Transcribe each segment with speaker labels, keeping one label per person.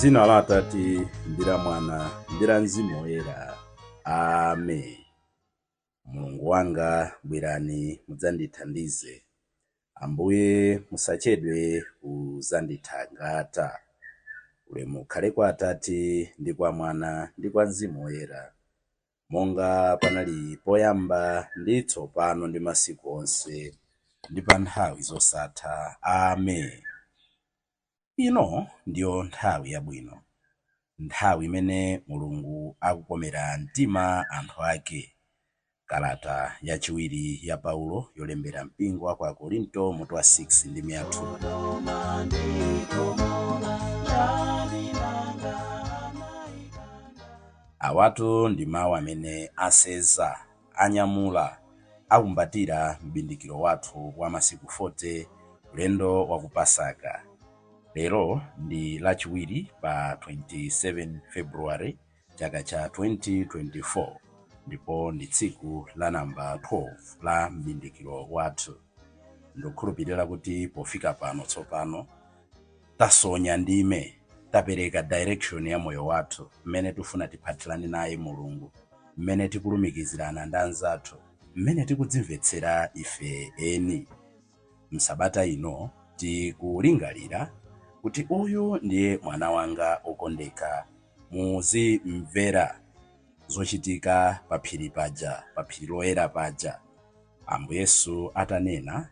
Speaker 1: Dzina la Atate ndi la Mwana ndi la Mzimu Woyera. Amen. Mulungu wanga, bwerani mudzandithandize. Ambuye, musachedwe kudzandithangata. Ulemu ukhale kwa Atate ndi kwa Mwana ndi kwa Mzimu Woyera, monga panali poyamba ndi tsopano ndi masiku onse ndi pa nthawi zosatha. Amen. Ino ndiyo nthawi yabwino, nthawi imene Mulungu akukomera mtima anthu ake. Kalata yachiwiri ya Paulo yolembera mpingo wa ku Akorinto, mutu wa 6 ndi 2. Awatu ndi mawu amene aseza, anyamula, akumbatira m'bindikiro wathu wa masiku 40, ulendo wa ku Pasaka. Lero ndi Lachiwiri pa 27 February chaka cha 2024, ndipo ndi tsiku la namba 12 la m'bindikiro wathu. Ndikukhulupirira kuti pofika pano tsopano tasonya ndime, tapereka direction ya moyo wathu, mmene tifuna tiphatirane naye Mulungu, mmene tikulumikizirana ndi anzathu, mmene tikudzimvetsera ife eni. Msabata ino tikulingalira kuti uyu ndiye mwana wanga wokondeka, muzimvera. Zochitika pa phiri paja, pa phiri loyera paja, Ambuye Yesu atanena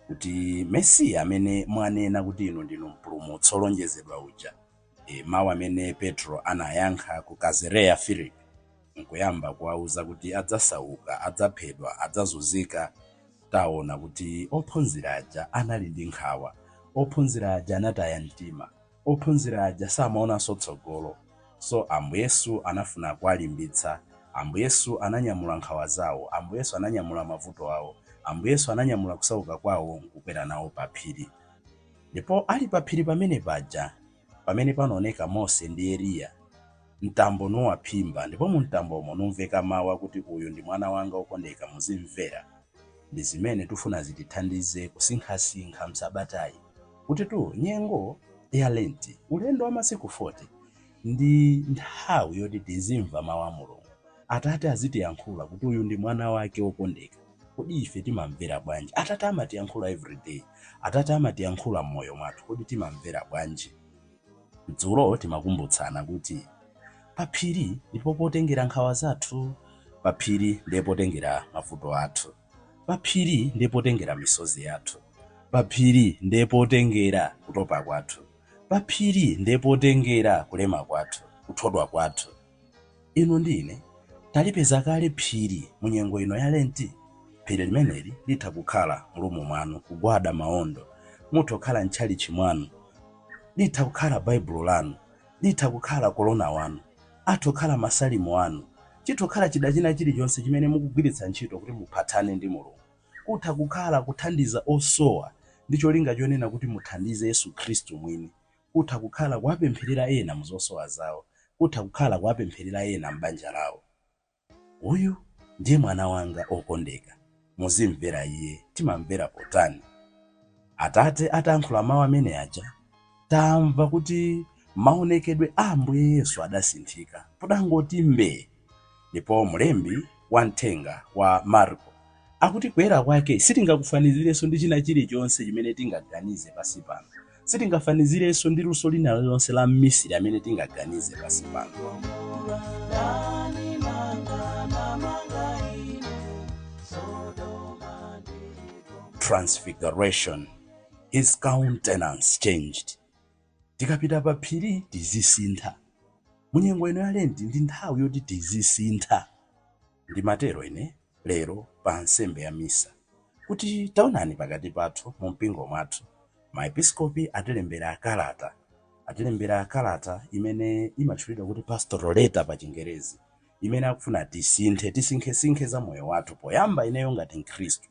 Speaker 1: kuti Mesiya amene mwanena kuti inu ndinu mpulumutsi wolonjezedwa uja, mawu amene Petro anayankha ku Kaisareya Filipi nkuyamba kuwauza kuti adzasauka, adzaphedwa, adzazunzika. Taona kuti ophunzira aja anali ndi nkhawa, ophunzira aja anataya mtima, ophunzira aja samaonanso tsogolo. So Ambuye Yesu anafuna kuwalimbitsa. Ambuye Yesu ananyamula nkhawa zawo, Ambuye Yesu ananyamula mavuto awo, Ambuye Yesu ananyamula kusauka kwawo nkukwera nawo pa phiri. Ndipo ali pa phiri pamene paja, pamene panaoneka Mose ndi Eliya, mtambo nuwaphimba, ndipo mu mtambomo numveka mawu akuti, "Uyu ndi mwana wanga wokondeka, muzimvera." Ndi zimene tifuna zitithandize kusinkhasinkha msabatayi, kuti tu nyengo ya Lenti, ulendo wa masiku 40, ndi nthawi yoti tizimva mawu a Mulungu. Atate azitiyankhula kuti uyu ndi mwana wake wokondeka. Kodi ife timamvera bwanji? Atate amatiyankhula everyday, Atate amatiyankhula m'moyo mwathu. Kodi timamvera bwanji? Dzulo timakumbutsana kuti paphiri ndipo potengera nkhawa zathu, paphiri ndiye potengera mavuto athu, paphiri ndiye potengera misozi yathu, paphiri ndiye potengera kutopa kwathu, paphiri ndiye potengera kulema kwathu, kuthodwa kwathu. Inu ndi ine talipeza kale phiri mu nyengo ino ya Lenti. Phiri limeneli litha kukhala mulumu mwanu, kugwada maondo, mutha kukhala mtchalichi mwanu, litha kukhala Baibulo lanu, litha kukhala kolona wanu, atha kukhala masalimo anu, chitha kukhala chida china chilichonse chimene mukugwiritsa ntchito kuti muphatane ndi Mulungu. Kutha kukhala kuthandiza osowa ndi cholinga chonena kuti muthandize Yesu Khristu mwini. Kutha kukhala kuwapempherera ena mu zosowa zawo, kutha kukhala kuwapempherera ena m'banja lawo. "Uyu ndiye mwana wanga okondeka, muzimvera iye." Timamvera potani? Atate atayankhula mawu amene aja, tamva kuti maonekedwe a Ambuye Yesu adasinthika, podangoti mbee. Ndipo mlembi wa mthenga wa Marko akuti kuyera kwake sitingakufanizirenso ndi china chilichonse chimene tingaganize pasi pano, sitingafanizirenso ndi luso lina lililonse la mmisiri amene tingaganize pasi pano. Transfiguration, his countenance changed. Tikapita pa phiri tizisintha. Munyengo ino ya Lenti ndi nthawi yoti tizisintha. Ndimatero ine lero pa nsembe ya misa kuti taonani, pakati pathu mu mpingo mwathu maepiskopi atilembera kalata, atilembera kalata imene imatchulidwa kuti pastoral letter pa Chingerezi, imene akufuna tisinthe, tisinkhesinkhe za moyo wathu. Poyamba ineyo ngati Mkhristu,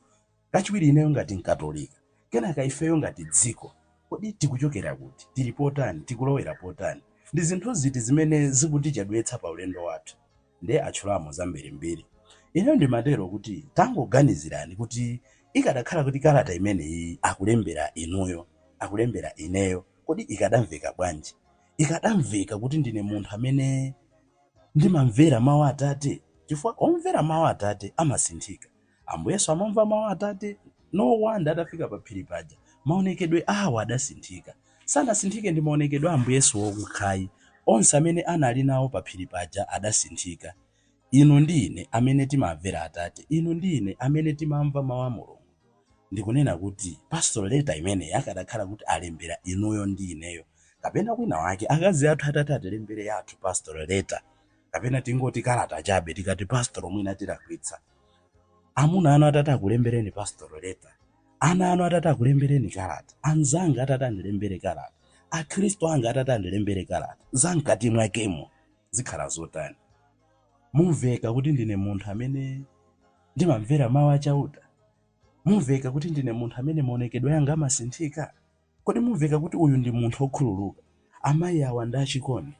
Speaker 1: kachiwiri ineyo ngati Mkatolika, kenaka ifeyo ngati dziko. Kodi tikuchokera kuti? Tili potani? Tikulowera potani? Ndi zinthu ziti zimene zikutichedwetsa pa ulendo wathu? Ndiye atchulamo zambirimbiri. Ineyo ndimatero kuti tangoganizirani kuti ikadakhala kuti kalata imeneyi akulembera inuyo, akulembera ineyo, kodi ikadamveka bwanji? Ikadamveka kuti ndine munthu amene ndimamvera mawu Atate, chifukwa omvera mawu Atate amasinthika. Ambuye Yesu amamva mawu Atate, no wonder atafika pa phiri paja maonekedwe awo adasinthika. Sanasinthike ndi maonekedwe a Ambuye Yesu okhayi, onse amene anali nawo pa phiri paja adasinthika. Inu ndi ine amene timamvera Atate, inu ndi ine amene timamva mawu a Mulungu, ndikunena kuti pastoral letter imeneyi akadakhala kuti alembera inuyo ndi ineyo, kapena kwina wake, akazi athu atati atilembere yathu pastoral letter, kapena tingoti kalata chabe, tikati pastoral mwina tilakwitsa, amuna anu atati akulembereni pastoral letter, ana anu atati akulembereni kalata, anzanga atati andilembere kalata, akhristu anga atati andilembere kalata, zamkati mwakemo zikhala zotani? Mumveka kuti ndine munthu amene ndimamvera mawu achauta? Mumveka kuti ndine munthu amene maonekedwe anga amasinthika? Kodi mumveka kuti uyu ndi munthu okhululuka, amayi awa ndi achikondi,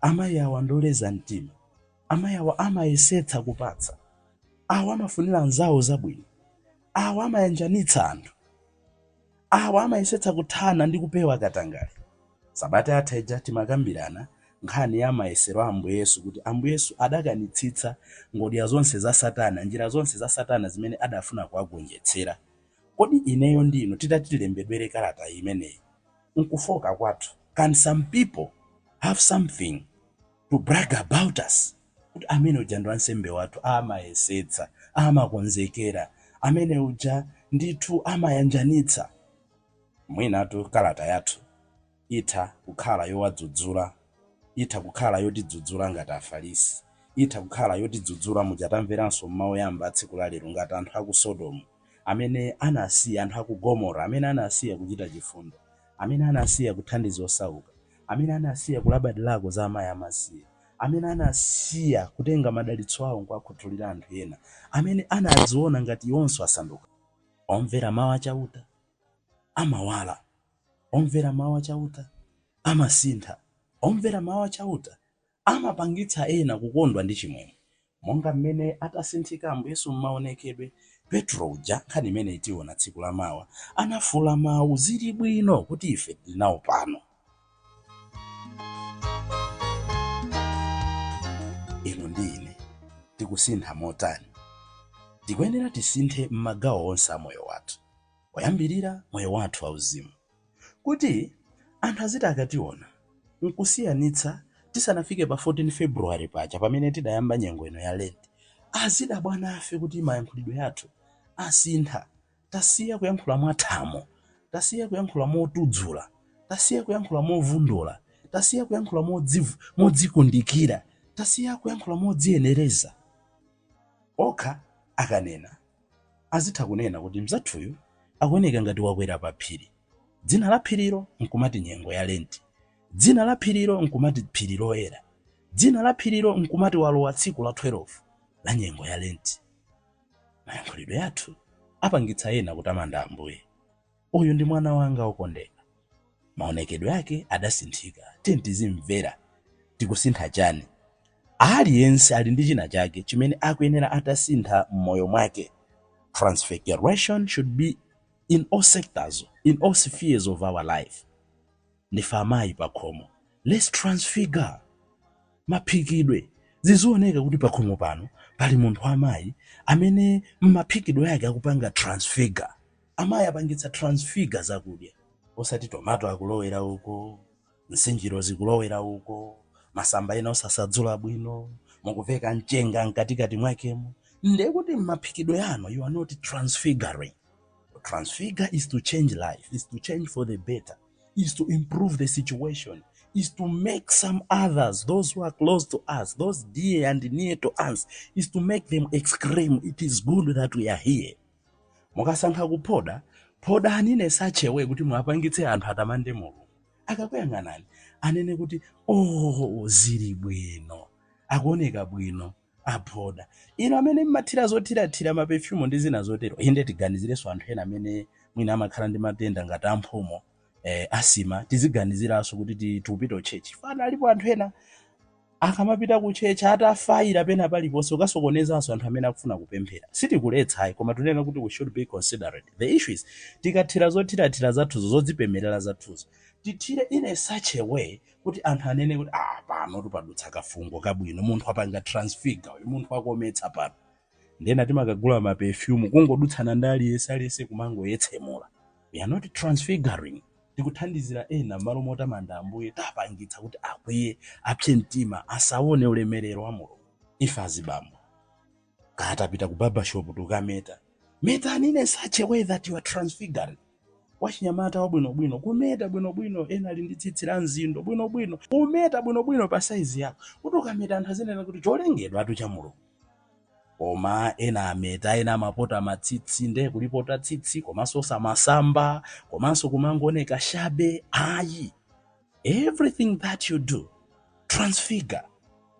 Speaker 1: amayi awa ndi oleza mtima, amayi awa amayesetsa kupatsa, awa amafunira anzawo zabwino, awa amayanjanitsa anthu, awa amayesetsa kuthana ndi kupewa katangale? Sabata yatha ija timakambirana nkhani ya mayesero a Ambuye Yesu, kuti Ambuye Yesu adakanitsitsa ngodya zonse za Satana, njira zonse za Satana zimene adafuna kuwagonjetsera. Kodi ineyo ndinu titati tilembedwere kalata imeneyi, nkufoka kwathu, can some people have something to brag about us, kuti amene uja ndi wansembe wathu, amayesetsa, amakonzekera, amene uja ndithu amayanjanitsa? Mwinatu kalata yathu itha kukhala yowadzudzula, itha kukhala yotidzudzula ngati Afarisi, itha kukhala yotidzudzula muja tamveranso mmawu yamba a tsiku la lero, ngati anthu aku Sodomu amene anasiya, anthu aku Gomora amene anasiya kuchita chifundo, amene anasiya kuthandiza osauka, amene anasiya kulabadirako za amayi amasiye, amene anasiya kutenga madalitso awo nkuwakhuthulira anthu ena, amene anadziona ngati iwonso asanduka. Omvera mawu achauta amawala, omvera mawu achauta amasintha, omvera mawu achauta amapangitsa ena kukondwa ndi chimwemwe, monga mmene atasinthika Ambuye Yesu m'maonekedwe, Petro uja, nkhani imene tiona tsiku la mawa, anafula mawu, "Zili bwino kuti ife tili nawo pano." Inu ndi ine tikusintha motani? Tikuyenera tisinthe m'magawo onse a moyo wathu, poyambirira moyo wathu wauzimu, kuti anthu aziti akationa nkusiyanitsa tisanafike pa 14 February paja pamene tidayamba nyengo ino ya Lent, azidabwa nafe kuti mayankhulidwe athu asintha. Tasiya kuyankhula mwathamo, tasiya kuyankhula motudzula, tasiya kuyankhula movundula, tasiya kuyankhula modzikundikira, tasiya kuyankhula modziyenereza. Okha akanena azitha kunena kuti mzathuyu akuoneka ngati wakwera pa phiri, dzina la phirilo nkumati nyengo ya Lenti, dzina la phirilo nkumati phiri loyera, dzina la phirilo nkumati walowa tsiku la 12 la nyengo ya Lenti. Mayankhulidwe athu apangitsa ena kutamanda Ambuye: "Uyu ndi mwana wanga wokondeka, maonekedwe ake adasinthika." Tiye tizimvera, tikusintha chani? Aliyense ali ndi china chake chimene akuyenera atasintha m'moyo mwake. Transfiguration should be in all sectors, in all spheres of our life. Ndife amayi pakhomo, let's transfigure maphikidwe. Zizioneka kuti pakhomo pano pali munthu amayi amene mmaphikidwe ake akupanga transfigure. Amayi apangitsa transfigure zakudya, osati tomato akulowera uko, nsinjiro zikulowera uko, masamba ena osasadzula bwino, mukuveka mchenga mkatikati mwakemo. Ndiye kuti mmaphikidwe ano you are not transfiguring. Transfigure is to change life, is to change for the better, is to improve the situation, is to make some others, those who are close to us, those dear and near to us, is to make them exclaim, "It is good that we are here." Mukasankha kuphoda, phodani in such a way kuti mwapangitse anthu atamande Mulungu. Akakuyang'anani anene kuti, "Oh, zili bwino, akuoneka bwino, aphoda." Ino amene mmathira zothirathira, ma perfume ndi zina zotero, inde tiganizirenso anthu ena amene mwina amakhala ndi matenda ngati amphumo, asima. Tiziganiziranso kuti tikupita church fana, alipo anthu ena Akamapita ku church atafayira pena paliponse, ukasokonezanso anthu amene akufuna kupemphera. Sitikuletsa ayi, koma tunena kuti we should be considerate. The issue is, tikathira zothirathira zathuzo, zodzipemerera zathuzo, tithire in a such a way kuti anthu anene kuti, "Ah, pano tipadutsa kafungo kabwino, munthu apanga transfigure uyu, munthu akometsa pano." Ndena timakagula ma perfume, kungodutsana ndi aliyense, aliyense kumangoyetsemula. We are not transfiguring. Tikuthandizira ena m'malo motamanda Ambuye. Tapangitsa kuti akwiye, apse mtima, asaone ulemerero wa Mulungu. Ife azibambo, katapita ku barbershop, tukameta, metani in such a way that you are transfiguring. Wachinyamata wabwinobwino, kumeta bwinobwino, ena ali ndi tsitsi la mzindo bwinobwino, kumeta bwinobwino pa saizi yako, kuti ukameta anthu azinena kuti cholengedwa atu cha Mulungu. Koma ena ameta, ena amapota matsitsi, nde kulipota tsitsi komanso osamasamba, komanso kumangooneka shabby. Ayi, everything that you do, transfigure.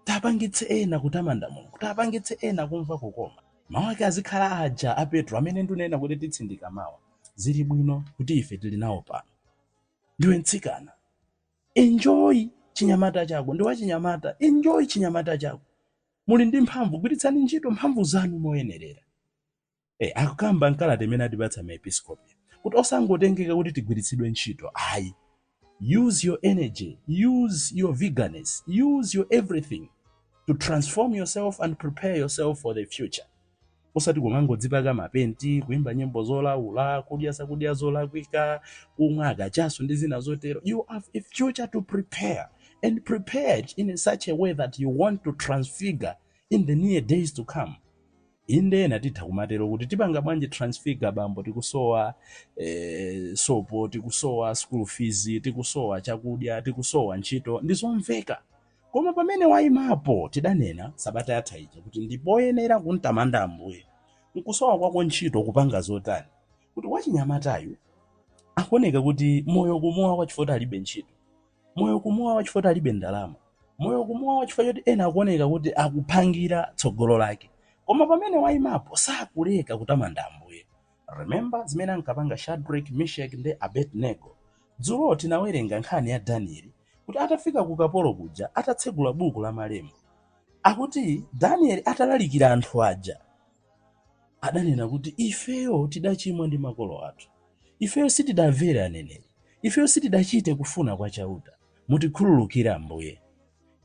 Speaker 1: Tapangitse ena kutamanda Mulungu, tapangitse ena kumva kukoma. Mawu ake azikhala aja a Petro amene ndinena kuti titsindika mawa: zili bwino kuti ife tili nawo pano. Ndiwe mtsikana, enjoy chinyamata chako. Ndi wachinyamata, enjoy chinyamata chako. Muli ndi mphamvu, gwiritsani ntchito mphamvu zanu moyenerera. Akukamba mkalata imene atipatsa maepiskopi kuti osangotengeka kuti tigwiritsidwe ntchito ayi. Use your energy, use your vigorness, use your everything to transform yourself and prepare yourself for the future. Osati kumangodzipaka mapenti, kuimba nyimbo zolaula, kudya zakudya zolakwika, kumwa kachasu ndi zina zotero. You have a future to prepare, and prepare it in such a way that you want to transfigure in the near days to come. Inde, ena titha kumatero kuti, "Tipanga bwanji transfigure, bambo? Tikusowa sopo, tikusowa school fees, tikusowa chakudya, tikusowa ntchito." Ndizomveka, koma pamene wayimapo, tidanena sabata yatha ija kuti ndipoyenera kumtamanda Ambuye nkusowa kwako ntchito, kupanga zotani, kuti wachinyamatayu akuoneka kuti moyo kumuwawa chifukwa alibe ntchito, moyo kumuwawa chifukwa alibe ndalama, moyo kumuwawa chifukwa choti ena akuoneka kuti akuphangira tsogolo lake, koma pamene wayimapo sakuleka kutamanda Ambuye. Remember zimene ankapanga Shadrach, Meshach ndi Abednego. Dzulo tinawerenga nkhani ya Danieli, kuti atafika ku kapolo kuja, atatsegula buku la malembo, akuti Danieli atalalikira anthu aja, adanena kuti, "Ifeyo tidachimwa ndi makolo athu, ifeyo sitidamvere aneneri, ifeyo sitidachite kufuna kwa Chauta, mutikhululukire Ambuye."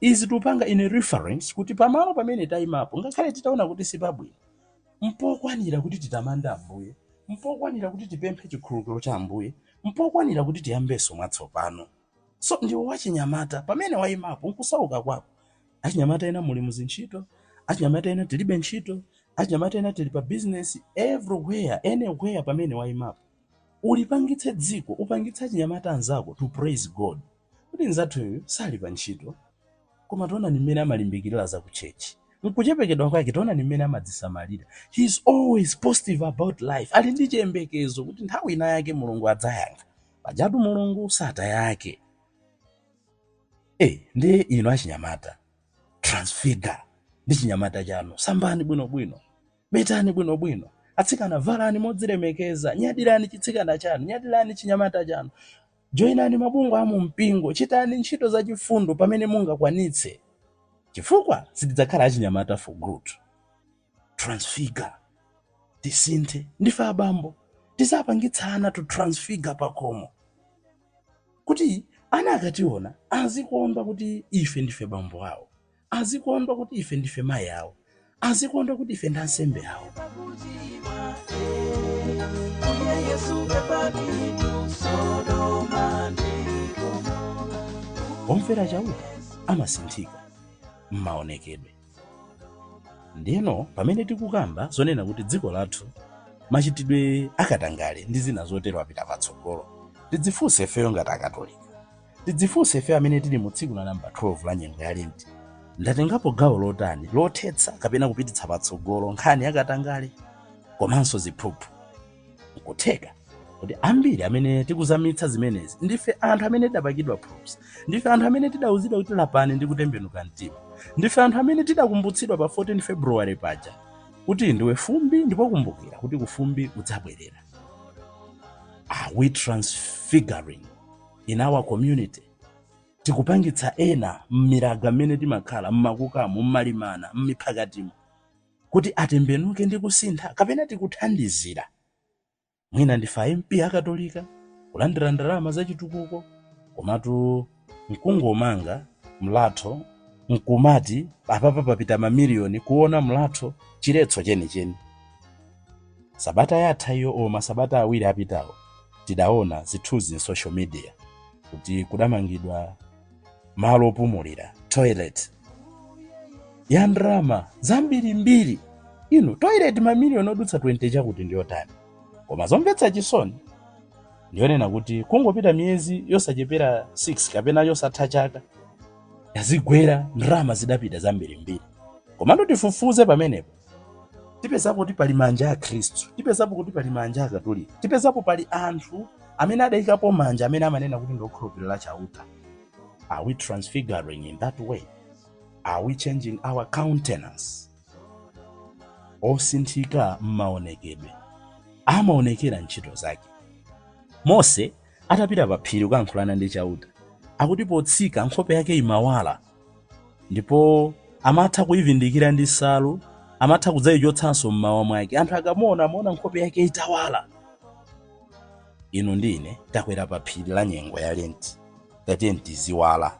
Speaker 1: Izi tupanga in reference kuti pamalo pamene tayimapo, ngakhale titaona kuti sipabwino, mpokwanira kuti titamande Ambuye, mpokwanira kuti tipemphe chikhululukiro cha Ambuye, mpokwanira kuti tiyambenso mwatsopano. So ndiwe wachinyamata, pamene wayimapo nkusauka kwako, achinyamata ena muli muzintchito, achinyamata ena tilibe ntchito, achinyamata ena tili pa business, everywhere, anywhere pamene wayimapo, ulipangitse dziko, upangitse achinyamata anzako to praise God kuti nzathuyu sali pa ntchito, koma tiona ni mmene amalimbikirira za ku church, nkuchepekedwa kwake tiona ni mmene amadzisamalira. He is always positive about life, ali ndi chiyembekezo kuti nthawi ina yake Mulungu adzayankha. Pajatu Mulungu satayake. Ndi ino achinyamata, transfigure ndi chinyamata chanu. Sambani bwinobwino, metani bwinobwino. Atsikana, valani modzilemekeza, nyadirani chitsikana chanu, nyadirani chinyamata chanu, joinani mabungwe a mu mpingo, chitani ntchito zachifundo pamene mungakwanitse, chifukwa sitidzakhala achinyamata for good. Transfigure, tisinthe. Ndife abambo, tisapangitsana to transfigure pakhomo, kuti ana akationa azikondwa kuti ife ndife bambo awo, azikondwa kuti ife ndife mayi awo, azikondwa kuti ife ndi ansembe awo.
Speaker 2: Pakuchimwa, Mbuye Yesu pepanitu, Sodoma ndi Gomora.
Speaker 1: Omvera Chauta amasinthika m'maonekedwe. Ndiyeno pamene tikukamba zonena kuti dziko lathu machitidwe akatangale ndi zina zotero apita patsogolo, tidzifunse ifeyo ngati Akatolika, tidzifunse ifeyo amene tili mu tsiku la namba 12 la nyengo ya Lenti: ndatengapo gawo lotani lothetsa kapena kupititsa patsogolo nkhani yakatangale komanso ziphuphu? Nkutheka kuti ambiri amene tikuzamitsa zimenezi ndife anthu amene tidapakidwa phulusa, ndife anthu amene tidawuzidwa kuti lapani ndi kutembenuka mtima, ndife anthu amene tidakumbutsidwa pa 14 February paja kuti ndiwe fumbi ndipo kumbukira kuti kufumbi udzabwerera. Are we transfiguring in our community? Tikuonetsa kuti ndife anthu osintha? Tikupangitsa ena m'miraga mmene timakhala, mmakukamo, mmalimana, m'miphakatimo, kuti atembenuke ndi kusintha, kapena tikuthandizira mwina ndife MP akatolika kulandira ndalama zachitukuko, komatu mkungomanga mlatho nkumati apapa papita mamiliyoni kuona mlatho chiretso chenicheni. Sabata yatha iyo, oma sabata awiri apitawo, tidaona zithunzi social media kuti kudamangidwa malo opumulira, toilet ya ndalama zambirimbiri. Inu, toilet mamiliyoni odutsa 20 chakuti ndiyotani? Koma zomvetsa chisoni ndiyonena kuti kungopita miyezi yosachepera 6 kapena yosatha chaka, yazigwera, ndalama zidapita zambirimbiri. Komando tifufuze pamenepo, tipezapo kuti pali manja a Khristu, tipezapo kuti pali manja a Katolika, tipezapo pali anthu amene adayikapo manja amene amanena kuti ndiokhulupirira Chauta. Are we transfiguring in that way? Are we changing our countenance? Osinthika m'maonekedwe amaonekera ntchito zake. Mose atapita pa phiri kukayankhulana ndi Chauta, akuti potsika nkhope yake imawala, ndipo amatha kuyivindikira ndi nsalu, amatha kudzayichotsanso mmawa mwake. Anthu akamuona amaona nkhope yake itawala. Inu ndi ine takwera pa phiri la nyengo ya Lenti, tatiye tiziwala,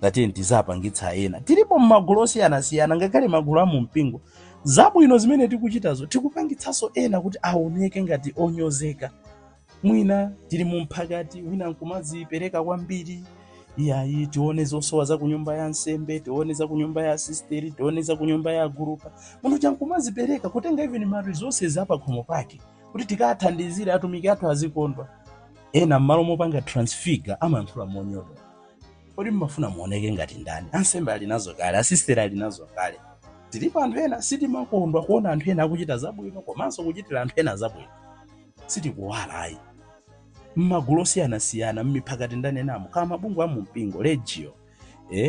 Speaker 1: tatiye tizapangitsa ena. Tilipo m'magulu osiyanasiyana, ngakhale magulu a mumpingo. Zabwino zimene tikuchitazo tikupangitsanso ena kuti aoneke ngati onyozeka. Mwina tili mumphakati, wina nkumadzipereka kwambiri, iyayi, tione zosowa za kunyumba ya nsembe, tione za kunyumba ya sisteri, tione za kunyumba ya gurupa. Munthu chankumazipereka kutenga even ma resources apakhomo pake kuti tikathandizire atumiki athu azikondwa. Ena m'malo mopanga transfigure amayankhula monyodola. Kodi mmafuna muoneke ngati ndani? Ansembe ali nazo kale, asisteri ali nazo kale. Tilipo anthu ena sitimakondwa kuona anthu ena akuchita zabwino komanso kuchitira anthu ena zabwino. Sitikuwala ayi. M'magulu osiyanasiyana, m'miphakati ndanenamo, kama mabungwe a mumpingo, legio,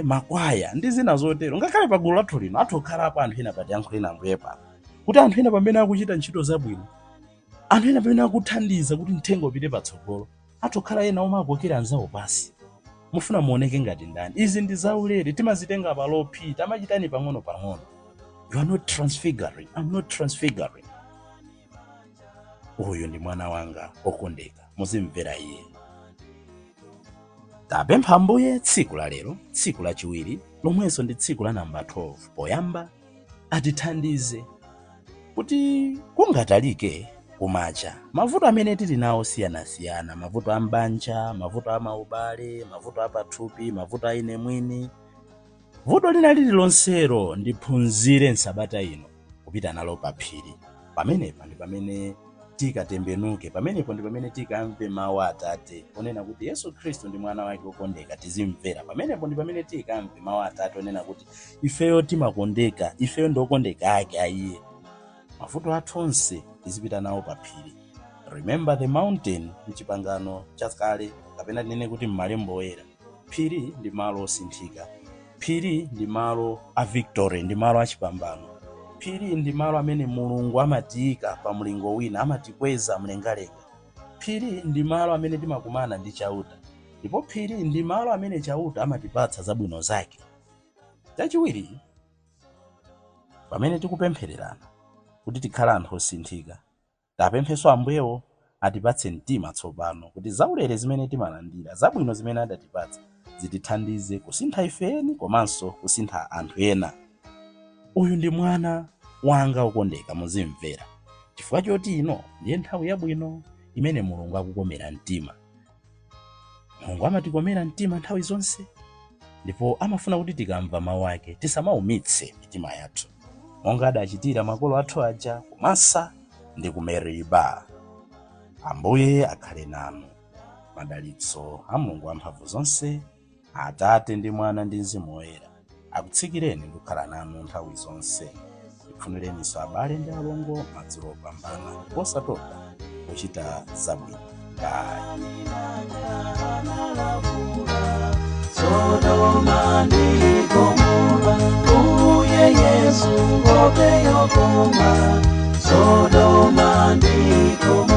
Speaker 1: makwaya ndi zina zotero, ngakhale pa gulu lathu lino athu okhalapo anthu ena patiyankhuleni Ambuye pano, kuti anthu ena pamene akuchita ntchito zabwino, anthu ena pamene akuthandiza kuti mthenga upite patsogolo, athu okhala ena omwe akokera anzawo pasi. Mufuna muoneke ngati ndani? Izi ndi zaulere, timazitenga pa low p, tamachitani pang'ono pang'ono. You are not transfiguring, I'm not transfiguring. Uyu ndi mwana wanga okondeka, muzimvera iye. Tapempha Ambuye tsiku la lero, tsiku lachiwiri lomwenso ndi tsiku la namba 12, poyamba atithandize kuti kungatalike kumacha mavuto amene tili nawo osiyanasiyana, mavuto a mbanja, mavuto a maubale, mavuto a pathupi, mavuto a ine mwini, vuto lina lililonselo ndiphunzire nsabata ino kupita nalo pa phiri. Pamenepa ndi pamene tikatembenuke, pamenepo ndi pamene tikamve mawu a Atate onena kuti Yesu Khristu ndi mwana wake wokondeka, tizimvera. Pamenepo ndi pamene tikamve mawu a Atate onena kuti ifeyo timakondeka, ifeyo ndi okondeka ake a iye. Mavuto athu onse tizipita nawo pa phiri. Remember the mountain. Mchipangano chakale, kapena tinene kuti m'malembo oyera, phiri ndi malo osinthika, phiri ndi malo a victory, ndi malo achipambano, phiri ndi malo amene Mulungu amatiyika pa mlingo wina, amatikweza mlengalenga. Phiri ndi malo amene timakumana ndi Chauta, ndipo phiri ndi malo amene Chauta amatipatsa zabwino zake. Chachiwiri, pamene tikupemphererana kuti tikhale anthu osinthika, tapemphenso Ambuyewo atipatse mtima tsopano kuti zaulere zimene timalandira, zabwino zimene adatipatsa, zitithandize kusintha ifeni komanso kusintha anthu ena. Uyu ndi mwana wanga wokondeka, muzimvera, chifukwa choti ino ndiye nthawi yabwino imene Mulungu akukomera mtima. Mulungu amatikomera mtima nthawi zonse, ndipo amafuna kuti tikamva mawu ake tisamaumitse mitima yathu, monga adachitira makolo athu aja ku Masa ndi ku Meriba. Ambuye akhale nanu. Madalitso a Mulungu wamphamvu zonse, Atate ndi Mwana ndi Mzimu Woyera, akutsikireni ndi kukhala nanu nthawi zonse. Ndikufunireninso abale ndi alongo madzulo opambana, osatopa kuchita zabwino. Bye.
Speaker 2: Sodoma ndi Gomora, Mbuye Yesu ngope yokoma. Sodoma ndi Gomora.